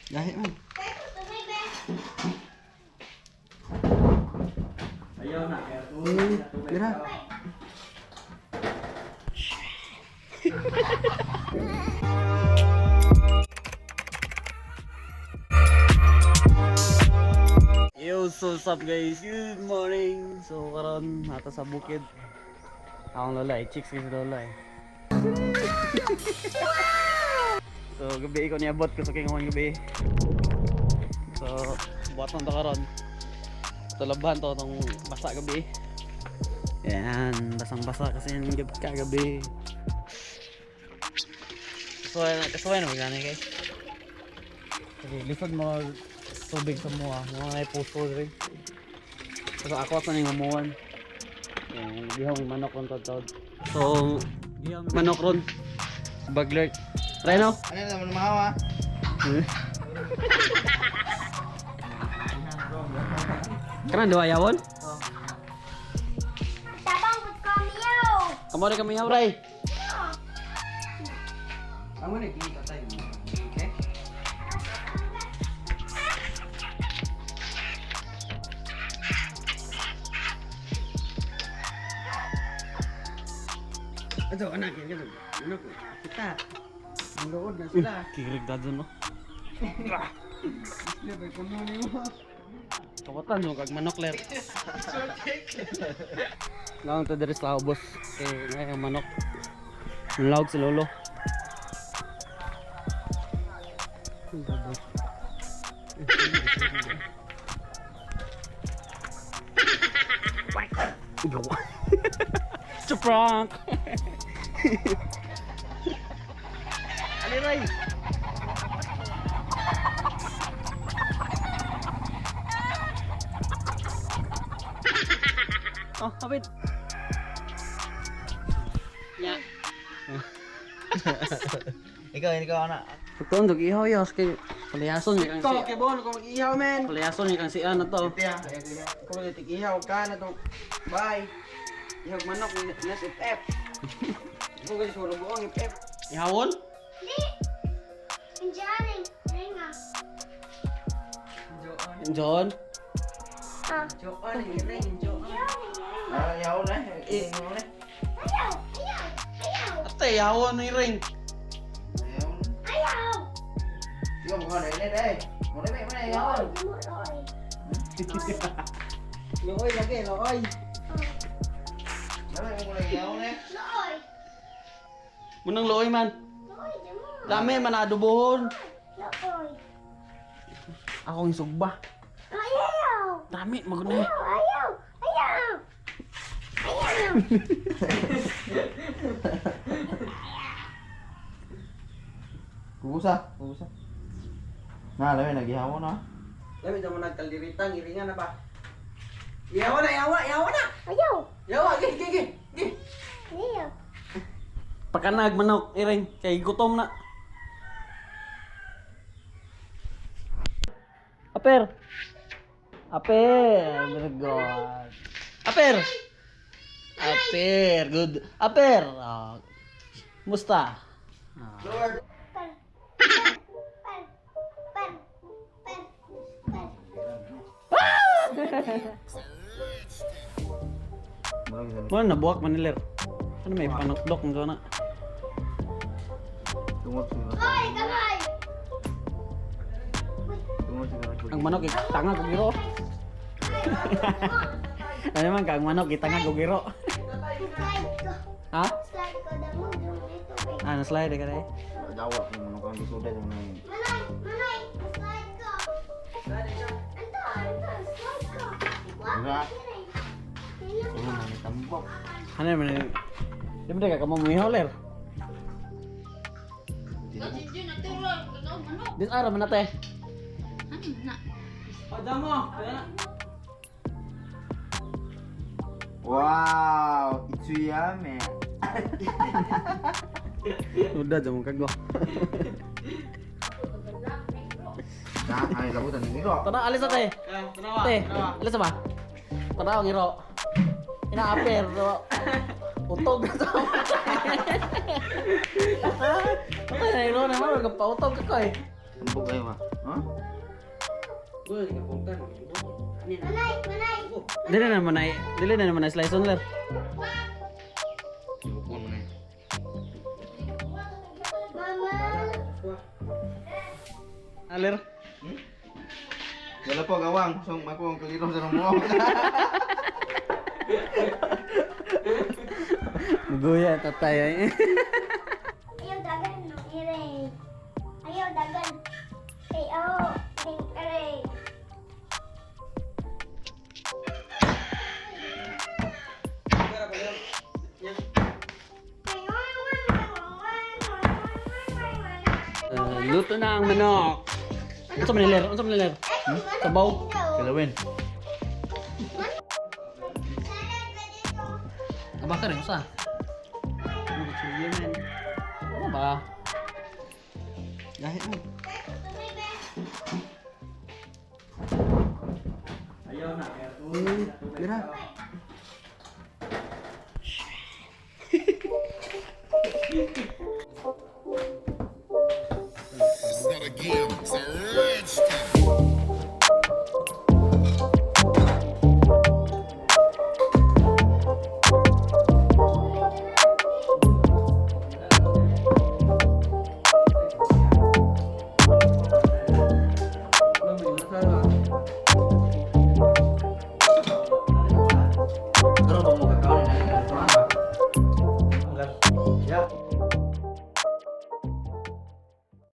Gahi man. Ayaw na. Dira. Yo, so what's up guys? Good morning! So karon nata sa bukid. Akong lola eh, chicks kasi lola eh. So gabi ko niabot ko sa kingon gabi. So buhat to karon. Tulaban to tong basa gabi. Yan, basang-basa kasi yan gabi kagabi. Kasuway na magana guys. Okay, lisod mo tubig sa mua. Mga ay puso rin. Kasi ako sa ning mamuan. Yan, gihong may manok ron tod. So, gihong may manok ron. Baglert. Reno? Ano naman mahawa? Kanan duha yawon? Tabang pud ko miyaw. Kamo rin kami hawray. Amo na kini tatay. Okay? Ito anak yan ganun. Ano ko? Kita. Ang lood na sila. Kirig dadon no. Sila ba kuno nimo? Kawatan mo kag manok ler. Lang to diri sa ubos kay ngay ang manok. Nalawag si lolo. Ang baboy. Gawa. It's a prank. Ali Ray. Oh, kapit. Ya. Ikaw, ikaw anak. Pagtuon, dog ihaw yos kay palayason ni kang Ikaw, si. kay bon kung mag-ihaw men. Palayason ni kang si ano to. Tiya, kung ihaw ka na to. Bye. Ihaw manok nas FF. Kung kasi sulog ang FF. Ihawon? Di. Injaning ringa. John. Ah. Joon, ring, joon. Injaning ringa. Ah, ihaw na. Ihaw na. Ayaw, ayaw, ayaw, Ate, ihawon ni ring. Ihaw na. ayaw. Ikaw mo na ini dai. Mo na mo na ihaw. Looy. Looy lagi, looy. Dami mo na ihaw na. Looy. Munang looy man. Looy, damo. Lami man adobohon. Looy. Akong sugba. Ayaw. Dami maguna. Ayaw, ayaw, ayaw. Ayaw. Kubusa, kubusa. Na, lami nagihaw na. Lami mo nagkaldirita, ngiringan na ba? Ihaw na, ihaw, ihaw na. Ayaw. Ihaw, gi gi gi. Gi. Ayaw. Pakanag manok iring kay gutom na. Aper. Aper, very good. Aper. Aper, good. Aper. Ah, musta? Ah. Lord. Per. Per. Per. Per. Per. Mo na buwak maniler. Ano may panukdok ng na. Tungod sa Oy, kamay. tungod sa Ang manok itanga kog giro. Ano man kang manok itanga kog giro. Slide ko. Ha? Slide ko. Damo, damo ito. Ah, na slide ka dai. Jawab mo manok ang gisuday sa mga. Manay, manay, slide ko. Anto, anto, slide ko. Wala. Wala. Tungod na ni tambok. Ano man? Di ba ka kamo miholer? Dis ara man ate. Oh, damo. Wow, it's yummy. Udah jam kagwa. Na, ay labutan ni Miro. Tara alis ate. Ate, alis ba? Tara ang iro. Ina aper to. Utog na to. Okay na iro na man pautog ka ko eh. Tambok kayo ba? Ha? Uy, kapungtan. Manay, manay. Dili na naman na slice on ler. Sibukon mo na eh. Mama. Aler. Wala po gawang, so mako ang kaliro sa mo. Guya tatay ay. Ayaw dagan no iray. Ayaw dagan. Ay oh, ding aray. Luto na ang manok. Unsa man ni ler? Unsa man ni ler? Sabaw. Kilawin. Aba ka rin usa. Ano ba? Gahit mo. Ayaw na. Dira.